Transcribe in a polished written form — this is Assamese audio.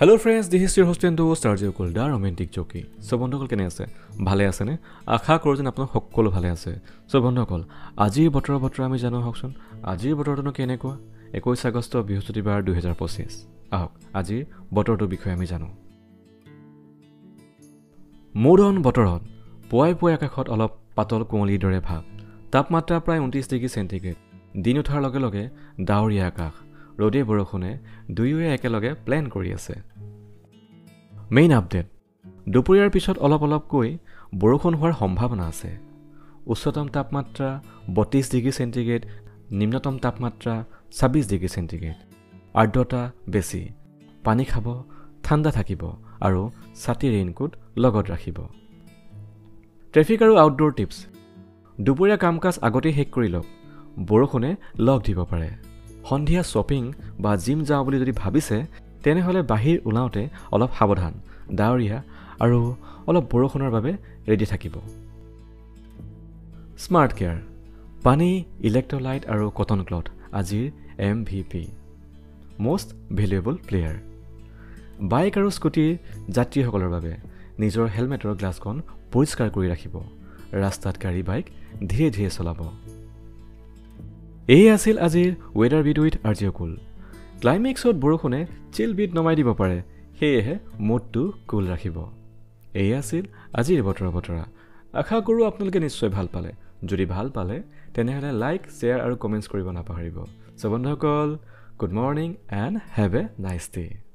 Hello friends, this is your host and host RJ Gokul, the romantic jockey. So বন্ধুসকল, কেনে আছে? ভালে আছেনে? আশা কৰোঁ যেন আপোনালোক সকলো ভালে আছে। চ' বন্ধুসকল, আজিৰ বতৰৰ বতৰা আমি জানো আহকচোন। আজিৰ বতৰটোনো কেনেকুৱা? 21 আগষ্ট, বৃহস্পতিবাৰ, 2025। আহক, আজিৰ বতৰটোৰ বিষয়ে আমি জানো। মৌদন বতৰত পুৱাই পুৱাই আকাশত অলপ পাতল কুঁৱলীৰ দৰে ভাৱ। তাপমাত্ৰা প্ৰায় 29 ডিগ্ৰী চেণ্টিগ্ৰেড। দিন উঠাৰ লগে লগে ডাৱৰীয়া আকাশ। ৰ'দে বৰষুণে দুয়োৱে একেলগে প্লেন কৰি আছে। মেইন আপডেট, দুপৰীয়াৰ পিছত অলপ অলপকৈ বৰষুণ হোৱাৰ সম্ভাৱনা আছে। উচ্চতম তাপমাত্ৰা 32 ডিগ্ৰী চেণ্টিগ্ৰেড, নিম্নতম তাপমাত্ৰা 26 ডিগ্ৰী চেণ্টিগ্ৰেড। আৰ্দ্ৰতা বেছি। পানী খাব, ঠাণ্ডা থাকিব আৰু ছাতি, ৰেইনকোট লগত ৰাখিব। ট্ৰেফিক আৰু আউটড'ৰ টিপছ, দুপৰীয়া কাম কাজ আগতেই শেষ কৰি লওক, বৰষুণে লগ দিব পাৰে। সন্ধিয়া শ্বপিং বা জিম যাওঁ বুলি যদি ভাবিছে, তেনেহ'লে বাহিৰ ওলাওঁতে অলপ সাৱধান, ডাৱৰীয়া আৰু অলপ বৰষুণৰ বাবে ৰেডি থাকিব। স্মাৰ্ট কেয়াৰ, পানী, ইলেক্ট্ৰলাইট আৰু কটন ক্লথ আজিৰ MVP, most valuable player. Bike আৰু স্কুটিৰ যাত্ৰীসকলৰ বাবে নিজৰ হেলমেটৰ গ্লাছখন পৰিষ্কাৰ কৰি ৰাখিব। ৰাস্তাত গাড়ী, বাইক ধীৰে ধীৰে চলাব। এয়ে আছিল আজিৰ weather beat with RJ Gokul. ক্লাইমেক্সত বৰষুণে চিল বিট নমাই দিব পাৰে, সেয়েহে মুডটো কুল ৰাখিব। এয়ে আছিল আজিৰ বতৰৰ বতৰা। আশা কৰোঁ আপোনালোকে নিশ্চয় ভাল পালে। যদি ভাল পালে, তেনেহ'লে লাইক, শ্বেয়াৰ আৰু কমেণ্টছ কৰিব নাপাহৰিব। চ' বন্ধুসকল, good morning and have a nice day.